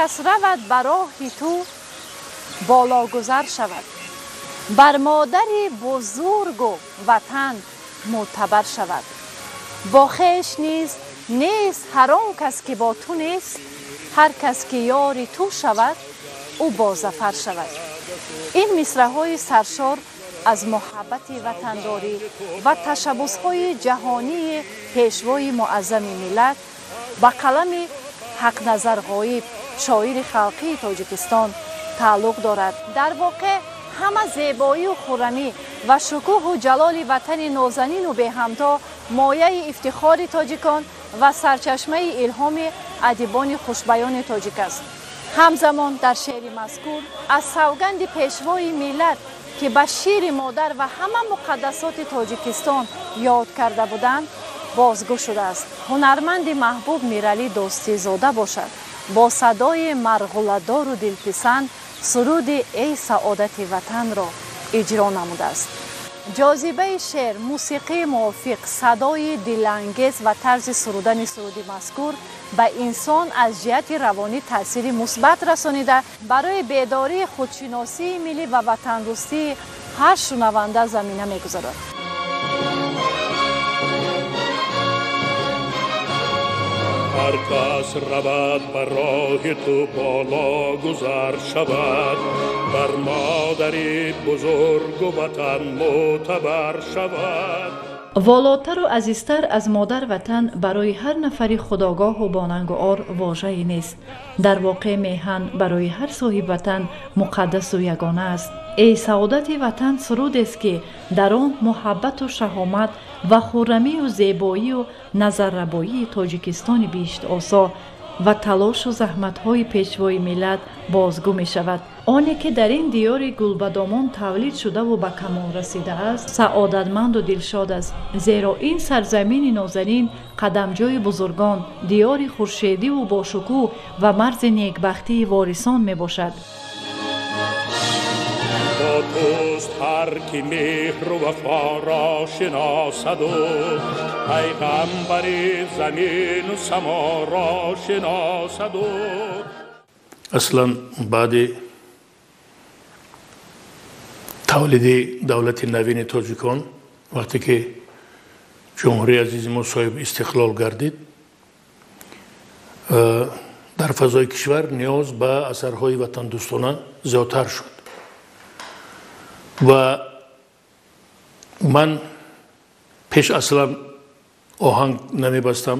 Кас равад ба роҳи ту бологузар шавад, бар модари бузургу ватан мӯътабар шавад. Бо хеш низ нест ҳар он кас ки бо ту нест, ҳар кас ки ёри ту шавад, ӯ бозафар шавад. Ин мисраҳои саршор аз муҳаббати ватандорӣ ва ташаббусҳои ҷаҳонии пешвои муаззами миллат ба қалами Ҳақназар Ғоиб, шоири халқии Тоҷикистон, тааллуқ дорад. Дар воқеъ ҳама зебоию хуррамӣ ва шукӯҳу ҷалоли ватани нозанину беҳамто мояи ифтихори тоҷикон ва сарчашмаи илҳоми адибони хушбаёни тоҷик аст. Ҳамзамон дар шеъри мазкур аз савганди пешвои миллат, ки ба шири модар ва ҳама муқаддасоти Тоҷикистон ёд карда буданд, бозгӯ шудааст. Ҳунарманди маҳбуб Миралӣ Дӯстизода бошад, бо садои марғуладору дилписанд суруди «Эй саодати ватанро» иҷро намудааст. Ҷозибаи шеър, мусиқии мувофиқ, садои дилангез ва тарзи сурудани суруди мазкур ба инсон аз ҷиҳати равонӣ таъсири мусбат расонида, барои бедории худшиносии миллӣ ва ватандӯстии ҳар шунаванда замина мегузорад. Ҳар кас равад ба роҳи ту бологузар шавад, бар модари бузургу ватан мӯътабар шавад. Волотару азизтар аз модар ватан барои ҳар нафари худогоҳу бонангу ор вожае нест. Дар воқеъ меҳан барои ҳар соҳибватан муқаддасу ягона аст. Эй саодати ватан сурудест, ки дар он муҳаббату шаҳомат ва хуррамию зебоию назаррабоии Тоҷикистони биҳиштосо ва талошу заҳматҳои пешвои миллат бозгӯ мешавад. Оне ки дар ин диёри гулбадомон тавлид шудаву ба камол расидааст, саодатманду дилшод аст, зеро ин сарзамини нозанин қадамҷои бузургон, диёри хуршедиву бошукӯҳ ва марзи некбахтии ворисон мебошад. Бо туст ҳар ки меҳру вафоро шиносаду пайғамбари замину саморо шиносаду. Аслан баъди тавлиди давлати навини тоҷикон, вақте ки ҷумҳурии азизи мо соҳиби истиқлол гардид, дар фазои кишвар ниёз ба асарҳои ватандӯстона зиёдтар шуд ва ман пеш аслан оҳанг намебастам,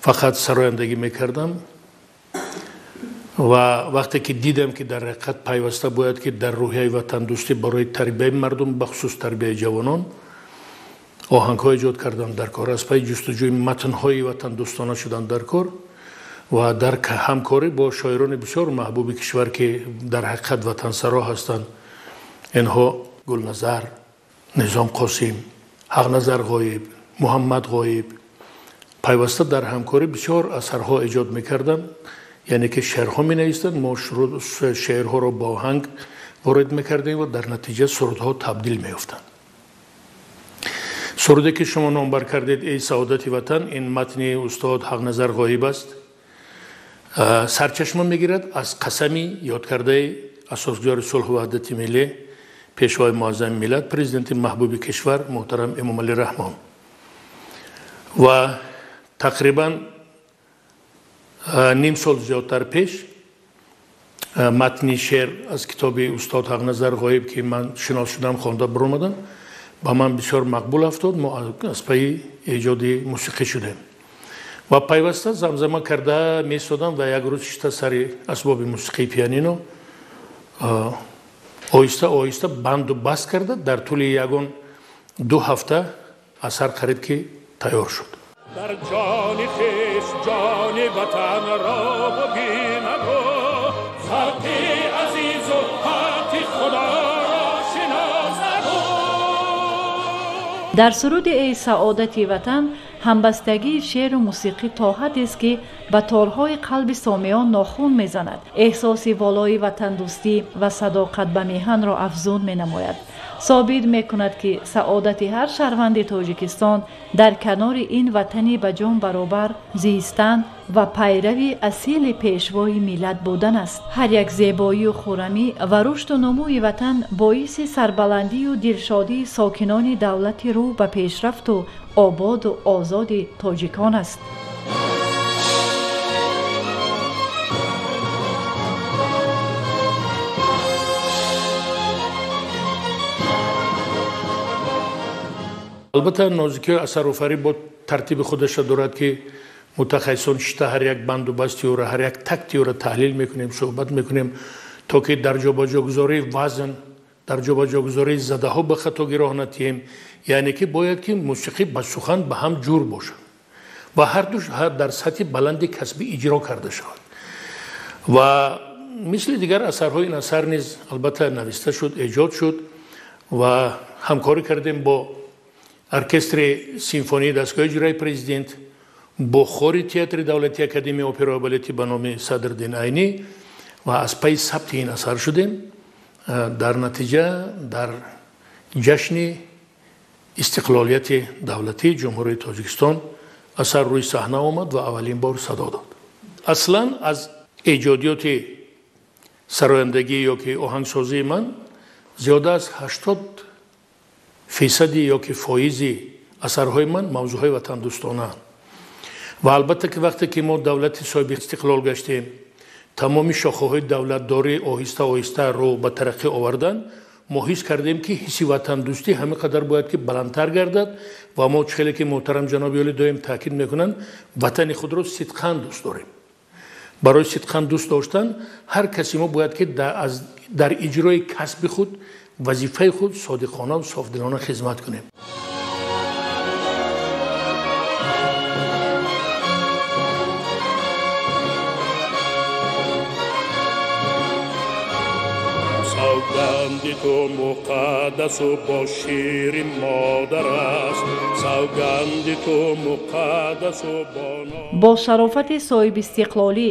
фақат сарояндагӣ мекардам. Ва вақте ки дидам, ки дар ҳақиқат пайваста бояд ки дар рӯҳияи ватандӯстӣ барои тарбияи мардум, бахусус тарбияи ҷавонон, оҳангҳо эҷод кардам дар кор, аз пайи ҷустуҷӯи матнҳои ватандӯстона шудам дар кор ва дар ҳамкорӣ бо шоирони бисёр маҳбуби кишвар, ки дар ҳақиқат ватансаро ҳастанд, инҳо Гулназар, Низом Қосим, Ҳақназар Ғоиб, Муҳаммад Ғоиб, пайваста дар ҳамкорӣ бисёр асарҳо эҷод мекардам. Яъне ки шеърҳо менавистанд, мо шеърҳоро бо оҳанг ворид мекардем ва дар натиҷа сурудҳо табдил меёфтанд. Суруде ки шумо номбар кардед, «Эй саодати ватан», ин матни устод Ҳақназар Ғоиб аст. Сарчашма мегирад аз қасами ёдкардаи асосгузори сулҳу ваҳдати миллӣ, пешвои муаззами миллат, президенти маҳбуби кишвар муҳтарам Эмомалӣ Раҳмон. Ва тақрибан ним сол зиёдтар пеш матни шеър аз китоби устод Ҳақназар Ғоиб, ки ман шинос шудам, хонда баромадам, ба ман бисёр мақбул афтод. Мо аз пайи эҷоди мусиқӣ шудем ва пайваста замзама карда месодам ва як рӯз шиста сари асбоби мусиқии пианино оҳиста оҳиста банду баст карда, дар тӯли ягон 2 ҳафта асар қариб ки тайёр шуд. Дар ҷони хеш ҷони ватанро бибинаду халқи азизу ҳаққи худоро шиносаду. Дар суруди «Эй саодати ватан» ҳамбастагии шеъру мусиқӣ то ҳаддест, ки ба торҳои қалби сомеон нохун мезанад, эҳсоси волои ватандӯстӣ ва садоқат ба меҳанро афзун менамояд. Собит мекунад, ки саодати ҳар шаҳрванди Тоҷикистон дар канори ин ватани ба ҷон баробар зистан ва пайрави асили пешвои миллат будан аст. Ҳар як зебоию хуррамӣ ва рушду нумӯи ватан боиси сарбаландию дилшодии сокинони давлати рӯ ба пешрафту ободу озоди тоҷикон аст. Албатта, нозикиҳои асарофарӣ бо тартиби худаша дорад, ки мутахассисон шита ҳар як банду басти ӯро, ҳар як такти ӯро таҳлил мекунем, суҳбат мекунем, то ки дар ҷобаҷогузории вазн, дар ҷобаҷогузории задаҳо ба хатогӣ роҳ натиҳем. Яъне ки бояд ки мусиқӣ ба сухан ба ҳам ҷур бошад ва ҳардуш дар сатҳи баланди касбӣ иҷро карда шавад. Ва мисли дигар асарҳо ин асар низ албатта нависта шуд, эҷод шуд ва ҳамкорӣ кардем бо оркестри симфонии дастгоҳи иҷрои президент, бо хори театри давлатии академияи опера ва балети ба номи Садриддин Айнӣ ва аз пайи сабти ин асар шудем. Дар натиҷа дар ҷашни истиқлолияти давлатии Ҷумҳурии Тоҷикистон асар рӯи саҳна омад ва аввалин бор садо дод. Аслан аз эҷодиёти сарояндагӣ ё ки оҳангсозии ман зиёда аз 80% ё ки фоизи асарҳои ман мавзӯъҳои ватандӯстонаанд. Ва албатта ки вақте ки мо давлати соҳиби истиқлол гаштем, тамоми шохаҳои давлатдорӣ оҳиста оҳиста рӯ ба тараққӣ овардан, мо ҳис кардем, ки ҳисси ватандӯстӣ ҳамин қадар бояд ки баландтар гардад ва мо, хеле ки муҳтарам ҷаноби олӣ доим таъкид мекунанд, ватани худро сидқан дӯст дорем. Барои сидқан дӯст доштан ҳар каси мо бояд ки дар иҷрои касби худ, вазифаи худ содиқона ва софдилона хизмат кунем. Савганди ту муқаддасу бо шири модар аст, савганди ту муқаддасу бо бо шарофати соҳибистиқлолӣ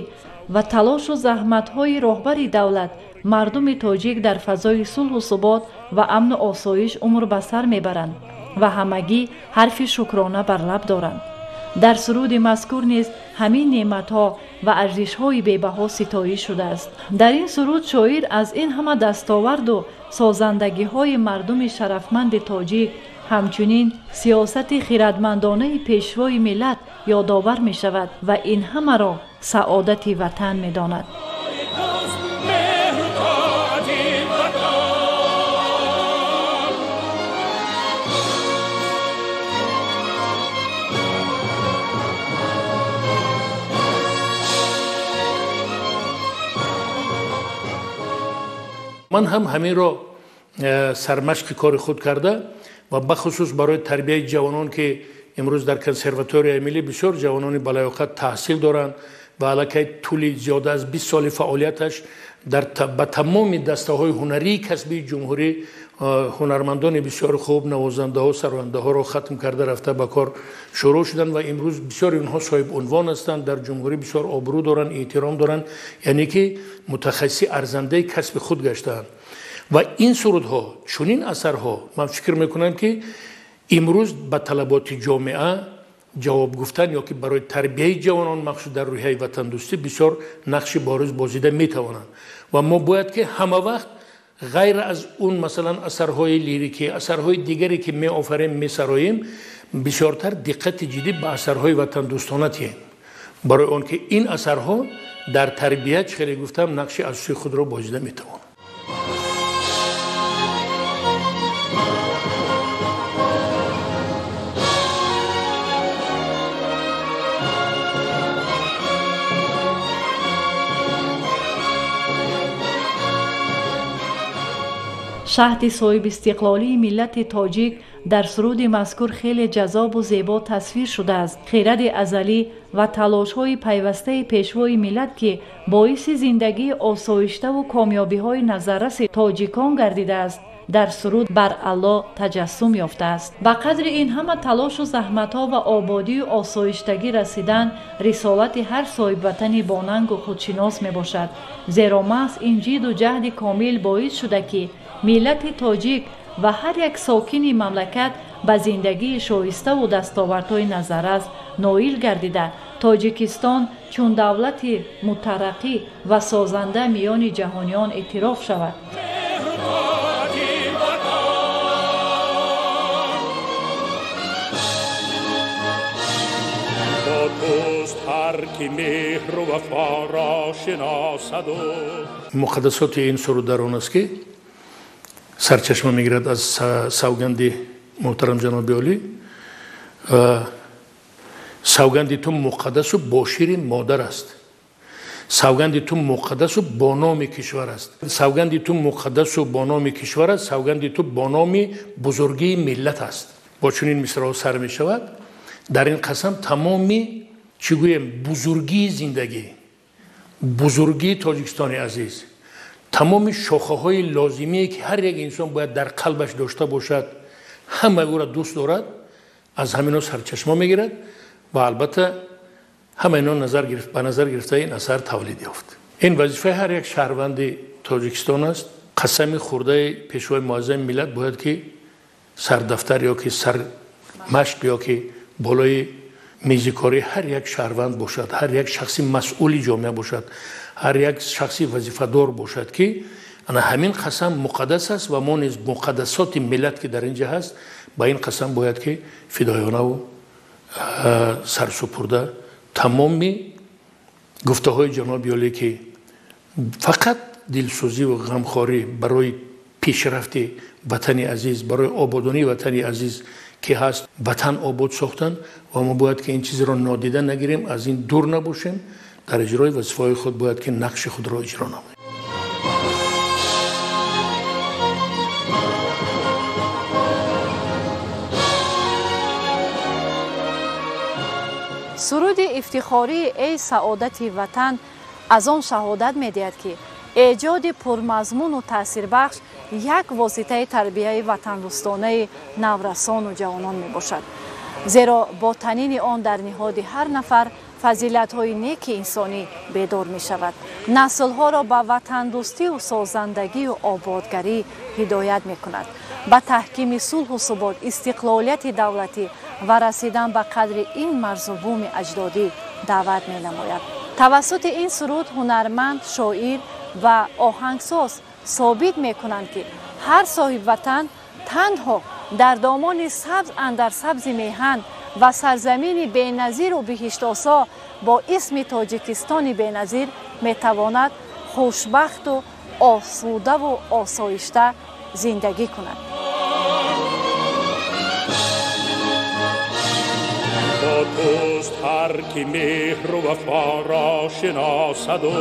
ва талошу заҳматҳои роҳбари давлат мардуми тоҷик дар фазои сулҳу субот ва амну осоиш умр ба сар мебаранд ва ҳамагӣ ҳарфи шукрона бар лаб доранд. Дар суруди мазкур низ ҳамин неъматҳо ва арзишҳои бебаҳо ситоиш шудааст. Дар ин суруд шоир аз ин ҳама дастоварду созандагиҳои мардуми шарафманди тоҷик, ҳамчунин сиёсати хирадмандонаи пешвои миллат ёдовар мешавад ва ин ҳамаро саодати ватан медонад. Ман ҳам ҳаминро сармашқи кори худ карда ва бахусус барои тарбияи ҷавонон, ки имрӯз дар консерваторияи миллӣ бисёр ҷавонони балаёқат таҳсил доранд ва аллакай тӯли зиёда аз 20 соли фаъолияташ ба тамоми дастаҳои ҳунарии касбии ҷумҳурӣ ҳунармандони бисёр хуб, навозандаҳо, сарояндаҳоро хатм карда рафта ба кор шурӯъ шуданд ва имрӯз бисёри онҳо соҳиб унвон ҳастанд, дар ҷумҳурӣ бисёр обрӯ доранд, эҳтиром доранд, яъне ки мутахассиси арзандаи касби худ гаштаанд. Ва ин сурудҳо, чунин асарҳо, ман фикр мекунам, ки имрӯз ба талаботи ҷомеа ҷавоб гуфтан ё ки барои тарбияи ҷавонон махсус дар рӯҳияи ватандӯстӣ бисёр нақши бориз бозида метавонанд. Ва мо бояд ки ҳама вақт ғайр аз он, масалан, асарҳои лирикӣ, асарҳои дигаре ки меофарем, месароем, бисёртар диққати ҷиддӣ ба асарҳои ватандӯстона тиҳем, барои он ки ин асарҳо дар тарбия, чӣ хеле гуфтам, нақши асосии худро бозида метавонанд. Шаҳди соҳибистиқлолии миллати тоҷик дар суруди мазкур хеле ҷаззобу зебо тасвир шудааст. Хиради азалӣ ва талошҳои пайвастаи пешвои миллат, ки боиси зиндагии осоиштаву комёбиҳои назарраси тоҷикон гардидааст, дар суруд бар аъло таҷассум ёфтааст. Ба қадри ин ҳама талошу заҳматҳо ва ободию осоиштагӣ расидан рисолати ҳар соҳибватани бонангу худшинос мебошад, зеро маҳз ин ҷиду ҷаҳди комил боис шуда, ки миллати тоҷик ва ҳар як сокини мамлакат ба зиндагии шоиставу дастовардҳои назаррас ноил гардида, Тоҷикистон чун давлати мутараққӣ ва созанда миёни ҷаҳониён эътироф шавад. Муқаддасоти ин суруд дар он аст, ки сарчашма мегирад аз савганди муҳтарам ҷаноби олӣ. Савганди ту муқаддасу бо шири модар аст, савганди ту муқаддасу бо номи кишвар аст, савганди ту муқаддасу бо номи кишвар аст, савганди ту бо номи бузургии миллат аст. Бо чунин мисраҳо сар мешавад. Дар ин қасам тамоми, чӣ гӯем, бузургии зиндагӣ, бузургии Тоҷикистони азиз, тамоми шохаҳои лозимие, ки ҳар як инсон бояд дар қалбаш дошта бошад, ҳама ӯро дӯст дорад, аз ҳамино сарчашма мегирад ва албатта ҳама ино ба назар гирифта ин асар тавлид ёфт. Ин вазифаи ҳар як шаҳрванди Тоҷикистон аст. Қасами хурдаи пешвои муаззами миллат бояд ки сардафтар ё ки сармашқ ё ки болои мизи кори ҳар як шаҳрванд бошад, ҳар як шахси масъули ҷомеа бошад, ҳар як шахси вазифадор бошад, ки ана ҳамин қасам муқаддас аст ва мо низ муқаддасоти миллат, ки дар ин ҷа ҳаст, ба ин қасам бояд ки фидоёнаву сарсупурда тамоми гуфтаҳои ҷаноби олӣ, ки фақат дилсӯзиву ғамхорӣ барои пешрафти ватани азиз, барои ободонии ватани азиз ки ҳаст, ватан обод сохтан, ва мо бояд ки ин чизро нодида нагирем, аз ин дур набошем, дар иҷрои вазифаҳои худ бояд ки нақши худро иҷро намоем. Суруди ифтихории «Эй саодати ватан» аз он шаҳодат медиҳад, ки эҷоди пурмазмуну таъсирбахш як воситаи тарбияи ватандӯстонаи наврасону ҷавонон мебошад, зеро бо танини он дар ниҳоди ҳар нафар фазилатҳои неки инсонӣ бедор мешавад, наслҳоро ба ватандӯстию созандагию ободгарӣ ҳидоят мекунад, ба таҳкими сулҳу субот, истиқлолияти давлатӣ ва расидан ба қадри ин марзу буми аҷдодӣ даъват менамояд. Тавассути ин суруд ҳунарманд, шоир ва оҳангсоз собит мекунанд, ки ҳар соҳибватан танҳо дар домони сабз андар сабзи меҳан ва сарзамини беназиру биҳиштосо бо исми Тоҷикистони беназир метавонад хушбахту осудаву осоишта зиндагӣ кунад. Бо туст ҳар ки меҳру вафоро шиносаду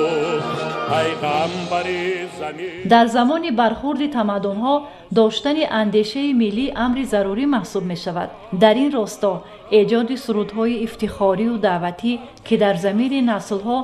пайғамбари замин. Дар замони бархурди тамаддунҳо доштани андешаи миллӣ амри зарурӣ маҳсуб мешавад. Дар ин росто эҷоди сурудҳои ифтихорию даъватӣ, ки дар замири наслҳо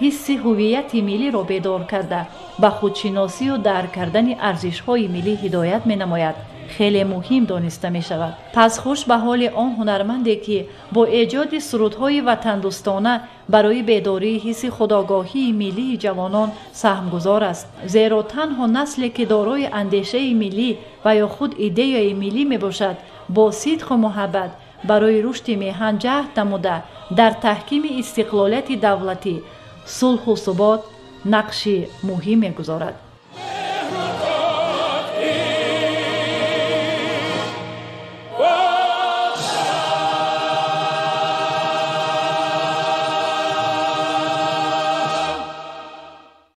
ҳисси ҳуввияти миллиро бедор карда, ба худшиносию дарк кардани арзишҳои миллӣ ҳидоят менамояд, хеле муҳим дониста мешавад. Пас хуш ба ҳоли он ҳунарманде, ки бо эҷоди сурудҳои ватандӯстона барои бедории ҳисси худогоҳии миллии ҷавонон саҳмгузор аст, зеро танҳо насле, ки дорои андешаи миллӣ ва ё худ идеяи миллӣ мебошад, бо сидқу муҳаббат барои рушди меҳан ҷаҳд намуда, дар таҳкими истиқлолияти давлатӣ, сулҳу субот нақши муҳим мегузорад.